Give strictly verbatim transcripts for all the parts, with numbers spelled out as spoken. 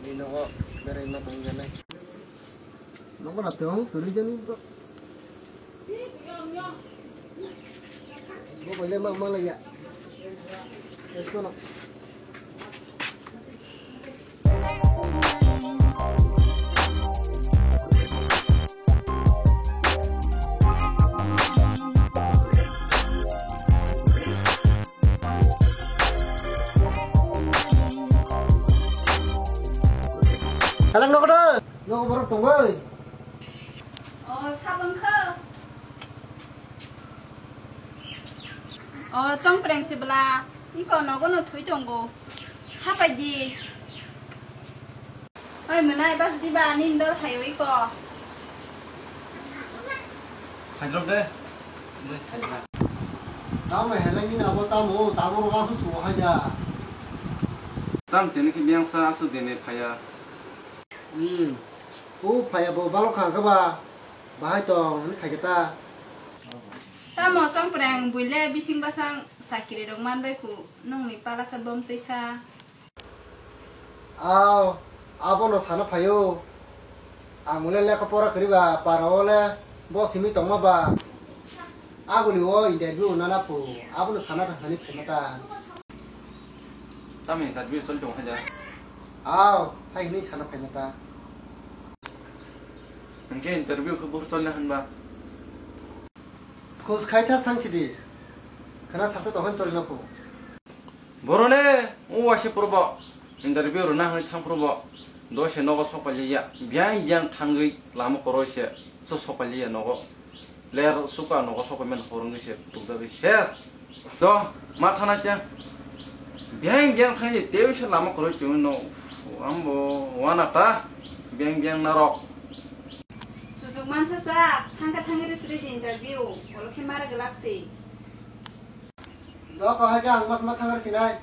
Ni nogo berai ma tong janai. Nogo na tong turi jani bo. Bo bole ma ma la ya. Esko no. Halang nogo da, nogo borok tongoi. Oh, sabang kha. O chongpreng sibla, iko nogo no thui tongo. Hapai di. Oi, mwnai bas di ba, ani dol hai oi ko. Hai drop de. Tamo helai ni abo tamo, tamo ro asu su hai ja. Tam tene ki biang sa asu dene phaya. Hmm. U phaya bo balo kha ka ba. Bahai tong, ni khai ta. Tamo songpreng buile bising basang sakiri rok man bai ku, nung ni pala khe bom twi sa. Aw, abono sana phaio. Ang le lekha pora kwrwi ba, para o le bo simi tongma ba. Aguli o interview nana phu, abono sana thani phaima ta. Tamo interview choli tong hai da? Aw, hai hini sana phaima ta. Hwnkhe interview khe buphuru tolna hwnba? Khus khai tha sang sidi. Khana saksa tongkhan choli nokho. Borone, o waise purbo. Interview rwna hwnwi thang purbo. Dose nogo sokpaliya. Biyang biyang thangwi lama koroi se. So sokpaliya nogo. Ler suka nogo sokpaiman horongwi se. Tukjagwi ses. So, ma thana kya? Biyang biyang thangwi tei se lama koroi tongwi no. Ambo wana ta. Biyang biyang narok. Sujuk mansa sa, thangkha thangwi ri sri di interview, olo khe mara glak si. Do ko hai khe ang mas ma thangwi sinai.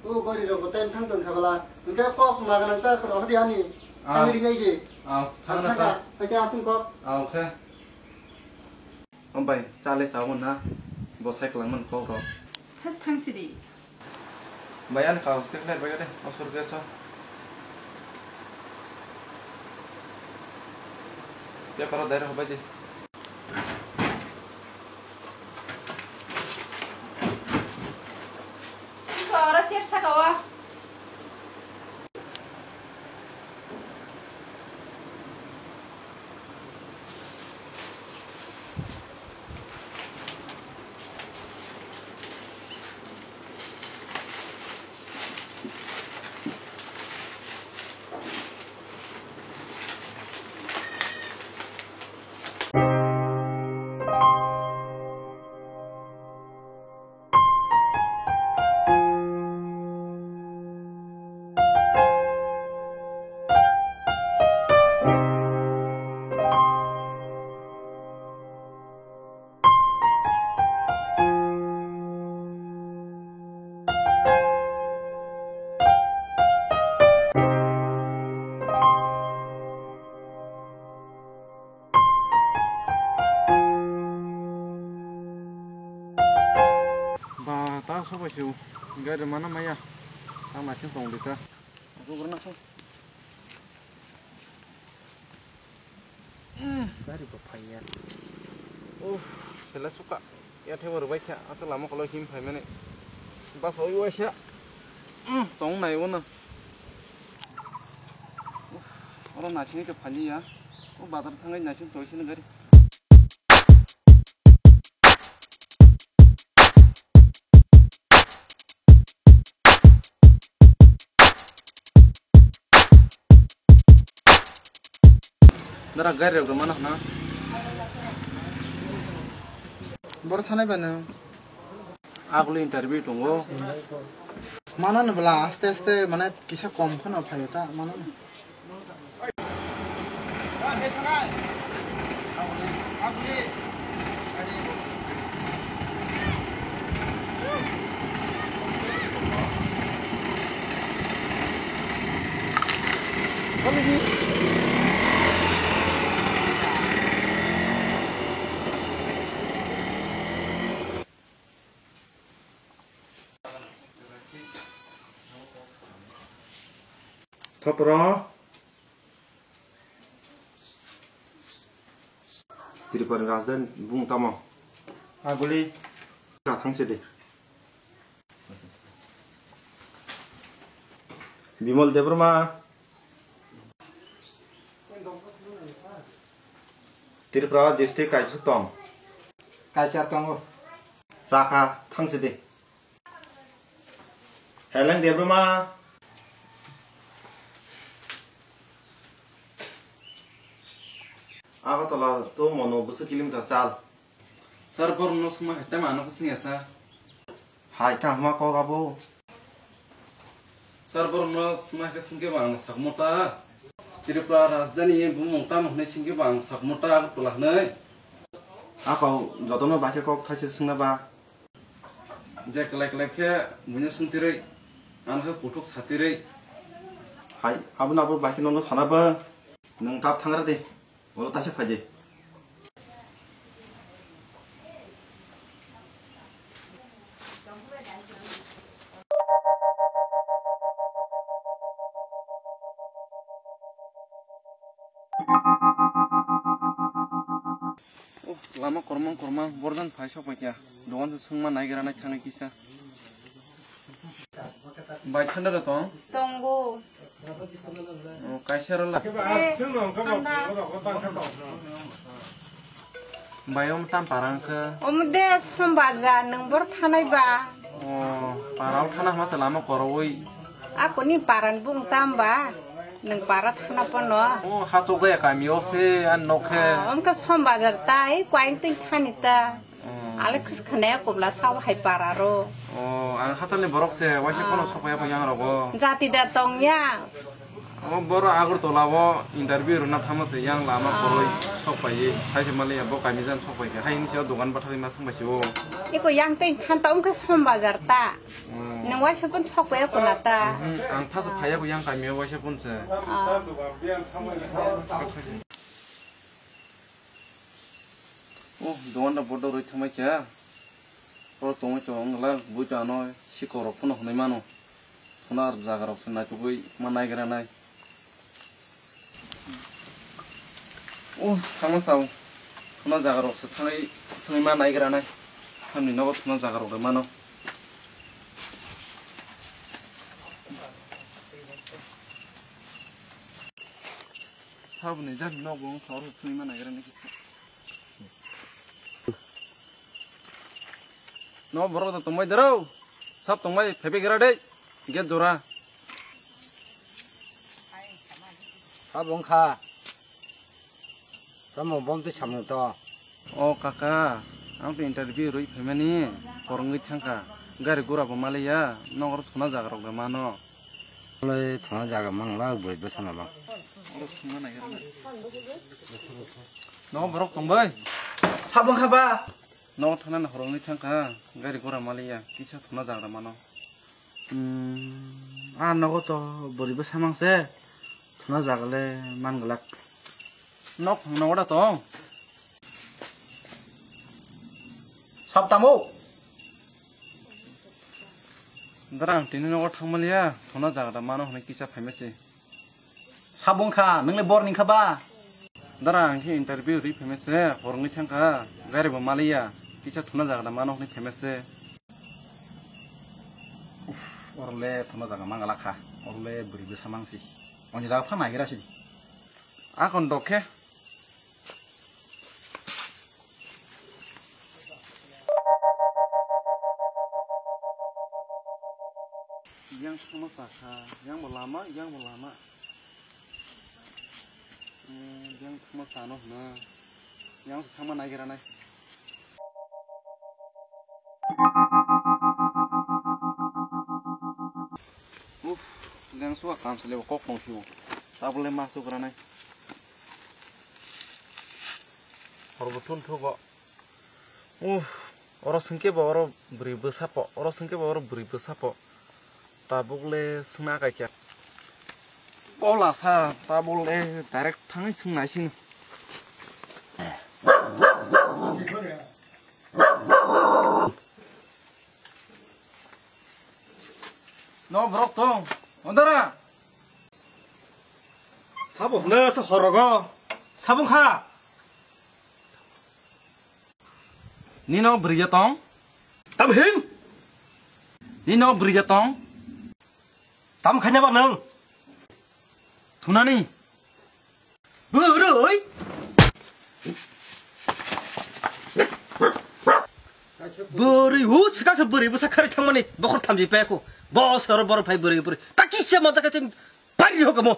U gori rok bo time thang tong khabala. Hingke kok ma ganang ta khoro hadi ani. Ah. Thangwi ri nai di. Ah, thang thangkha ta. Hai khe asung kok. Ah, okay. O bai, chale sao na, bo sai kwlangmani kok rok. First thang sidi. Bai, ani kagoj twi khlai bai de, o sur keso. Paper o dai rok bai di. Iko oro sep saka o. Ba, ta sobai se o. Gari mana maya. Ang naising tong di ta. Asuk rwna khe. Gari bo phaiya. Uff, sela suka. Yathai bo rwbai kha. Aswk lama kolok him phaimani. Bus oi waisa. Tong nai o no. Uff, oro naising khe phaliya. O bazar thangai naising toi sini gari. Dara gari rok mano hwna. Boro thanai ba nwng? Aguli interview tongo. Mano no bwla aste aste mane kisa kom kheno phaio ta mano no. Topro. Tripura ni rajdhani bumung tamo? Aguli. Ka thangse de. Bimal Debbarma. Tripura district kaisa tong? Kaisa tongo. Chakha thangse de. Heleng Debbarma. Agartala to mono bwswk kilometer chal? Sir, borokno swngma hai tamo ano khe swngya sa. Hai kahma kok abo. Sir, borokno swngma hai khe swngkhe bo ang sakmo ta. Tripura rajdhani bumung tamo hwnwi swngkhe bo ang sakmo ta Agartala hwnwi. Ako jotono bai khe kok thaise swngna ba. Je kwlai kwlai khe buino swngtirwi, ano khe kuthuk satirwi. Hai, abo na abo bai khe nono sana ba. Nwng tap thangra de. Olo taisa phai de. Oh, lama kormang kormang, borjan phai sok pai kya. Dogan se sungma naigra nai thani kisa. Bai thanda da tong? Tongo. Oh, kaisa rala. Eh, thanda. Bai om tam parang khe. Om de sombaja nung bor thanai ba. Oh, parao thana hama se lama koroi. Akoni paran bung tam ba? Nung para thana pono. Oh, ha chok jaya kami o se an nok khe. Ah, om khe sombajar ta, ei kwaing twi thani ta. Oh. Ale khis khane kubla sao hai para ro. Oh, ang hachal ni borok se, waisa pono sok ya yang rogo. Jati da tong ya. Omo boro Agartala o interview rwna thangma se yang lama koroi sok pai ye. Hai se mali ya bo kami jan sok pai khe. Hai ni se o dogan bathagwi ma sung bai se o. Iko yang tei than ta wngkha som bajar ta. Hmm. Nang waisa pun sok pai ko na ta. Hmm, ang thasa phai ya ko yang kami o waisa pun se. Ah. Oh, dogan da bodo roi thangmai kha. Oro tongwi tongo wngla bui to ano sikorok phano hwnwi mano. Phano aro jagarok se naitugwi ma naigra nai. Oh, thangma sao. Phano jagarok se thangwi swngwi ma naigra nai. Samni nogo phano jagarok rw mano. Saboni jani nogo wngkha oro swngwi ma naigra nai kisa. No borok da tongbai dero. Sab tongbai phaibai gra dei. Gate jora. Sab wngkha. Tamo bom twi samung to. O kaka, ang to interview rwi phaimani, porongwi thangkha. Gari gura bo maliya, nogor thuna jaga rok da mano. Thuna jaga mangla bwrwi bwsano ba. Oro swngma naigra. No borok tongbai. Sabo wngkha ba. No thana na horongwi thangkha, gari gura maliya, kisa thuna jaga da mano. Hmm, a nogo to bwrwi bwsa mang se, thuna jaga le man glak. Nok phang nogo da tong? Sab tamo? Dara ang tini nogo thangmaliya, thuna jaga da mano hwnwi kisa phaima se. Sabo wngkha, nwng le bor ni wngkha ba? Dara ang khe interview rwi phaima se, horongwi thangkha, gari bo maliya, kisa thuna jaga da mano hwnwi phaima se. Uff, oro le thuna jaga mangala kha, oro le bwrwi bwsa mangsi. Oni jaga pha naigra sidi. Akon dok khe. Yang thangma cha kha, yang bo lama, yang bo lama. Eh, yang thangma chano hwna, yang se thangma naigra nai. Uff, yang suwa kam se lebo kok tong phiyo. Tabole ma sukra nai. Hor bo thun thugo. Uff, oro singke bo oro bwrwi bwsa po, oro singke bo oro bwrwi bwsa po. Tabuk le swngna kai kha. Kola sa, tabuk le direct thangwi swngna sini. No borok tong, ondara. Sabo hwnwi se horogo. Sabung kha. Nino bwrwi ya tong? Tam hin? Nino bwrwi ya tong? Tam khanya ba nang? Thunani. Bwrwi. Bwrwi hu sika se bwrwi bwsa khari thangmani bokhor thamji peko. Bo soro boro phai bwrwi bwrwi. Taki se manjak khe chwng pari ho kamo.